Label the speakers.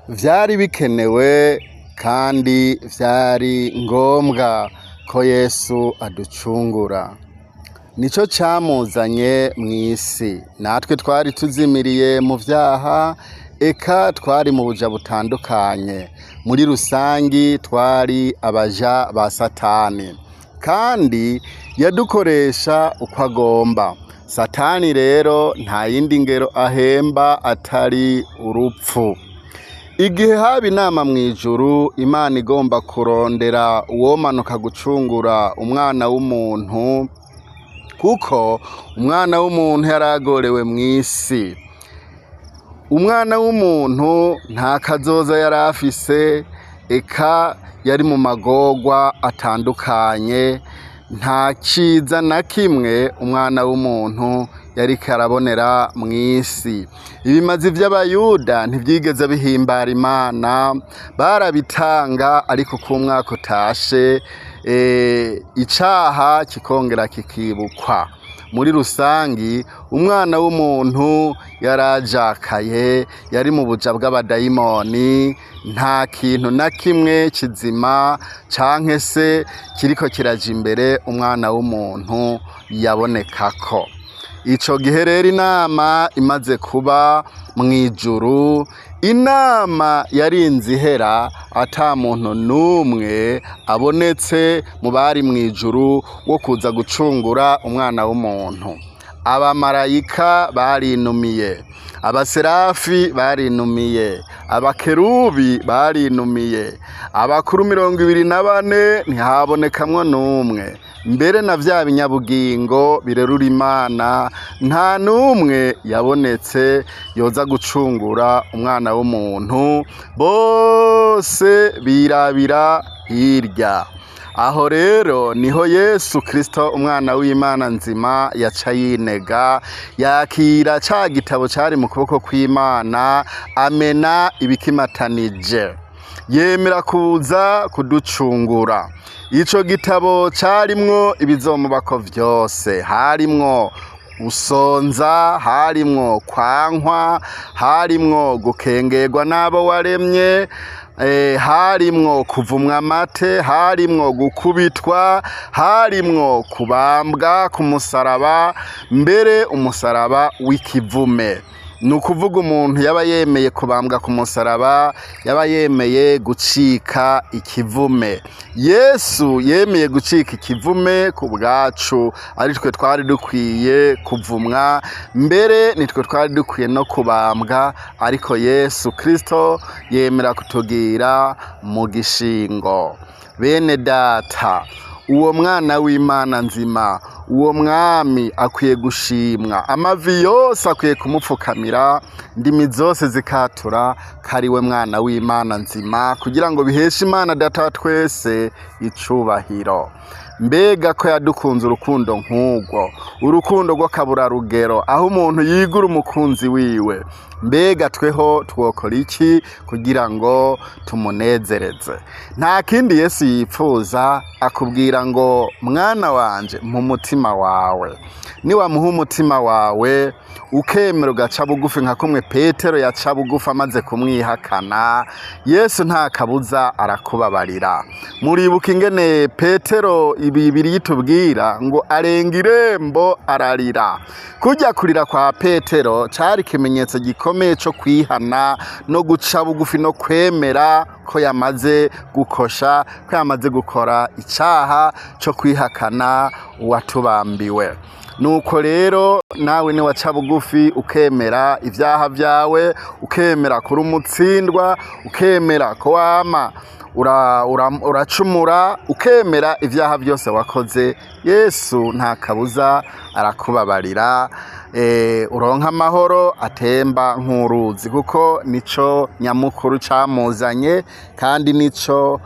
Speaker 1: Vyari bikenewe kandi vyari ngombwa ko Yesu aducungura. Nico camuzanye mw'isi. Natwe twari tuzimiriye mu vyaha, eka twari mu buja butandukanye. Muri rusangi twari abaja ba Satani. Kandi yadukoresha uko agomba. Satani rero nta yindi ngero ahemba atari urupfu. Igihe haba inama mw'ijuru, Imana igomba kurondera uwomanuka gucungura umwana w'umuntu, kuko umwana w'umuntu yaragorewe mw'isi. Umwana w'umuntu nta kazoza yari afise, eka yari mu magorwa atandukanye, nta ciza na kimwe umwana w'umuntu yariko arabonera mw'isi. Ibimazi vy'Abayuda ntivyigeze bihimbara Imana, barabitanga ariko uko umwaka utashe, icaha kikongera kikibukwa. Muri rusangi umwana w'umuntu yarajakaye, yari mu buja bw'abadayimoni, nta kintu na kimwe kizima canke se kiriko kiraja imbere umwana w'umuntu yabonekako. Ico gihe rero inama imaze kuba mw'ijuru, inama yarinze ihera ata muntu n'umwe abonetse mu bari mw'ijuru wo kuza gucungura umwana w'umuntu. Abamarayika barinumiye, abaserafi barinumiye, abakerubi barinumiye, abakuru 24 ntihabonekamwo n'umwe. Mbere na vya binyabugingo birerura Imana nta n'umwe yabonetse yoza gucungura umwana w'umuntu, bose birabira hirya. Aho rero niho Yesu Kristo umwana w'Imana nzima yaca yinega, yakira ca gitabo cari mu kuboko kw'Imana, amena ibikimatanije, yemera kuza kuducungura. Ico gitabo carimwo ibizomubako vyose, harimwo gusonza, harimwo kwankwa, harimwo gukengerwa n'abo waremye, harimwo kuvumwa amate, harimwo gukubitwa, harimwo kubambwa ku musaraba, mbere umusaraba w'ikivume. Ni ukuvuga umuntu yaba yemeye kubambwa ku musaraba, yaba yemeye gucika ikivume. Yesu yemeye gucika ikivume ku bwacu, ari twe twari dukwiye kuvumwa, mbere nitwe twari dukwiye no kubambwa, ariko Yesu Kristo yemera kutugira mu gishingo. Bene data, uwo mwana w'Imana nzima, uwo mwami akwiye gushimwa, amavi yose akwiye kumupfukamira, ndimi zose zikatura ko ari we mwana w'Imana nzima, kugira ngo biheshe Imana data wa twese icubahiro. Mbega ko yadukunze urukundo nk'urwo, urukundo rw'akaburarugero, aho umuntu yigura umukunzi wiwe. Mbega tweho twokora iki kugira ngo tumunezereze? Nta kindi Yesu yipfuza, akubwira ngo mwana wanje mpa umutima wawe. Niwamuha umutima wawe ukemera ugaca bugufi nka kumwe Petero yaca bugufi amaze kumwihakana, Yesu nta kabuza arakubabarira. Muribuka ingene Petero Bibiri itubwira ngo arenga irembo ararira. Kurya kurira kwa Petero cari ikimenyetso gikomeye co kwihana no guca bugufi no kwemera ko yamaze gukosha, ko yamaze gukora icaha co kwihakana uwatubambiwe. Nuko rero nawe ni waca bugufi ukemera ivyaha vyawe, ukemera kuri umutsindwa, ukemera ko wama uracumura, ukemera ivyaha vyose wakoze, Yesu nta kabuza arakubabarira. Uronka amahoro atemba nk'uruzi, kuko nico nyamukuru camuzanye kandi nico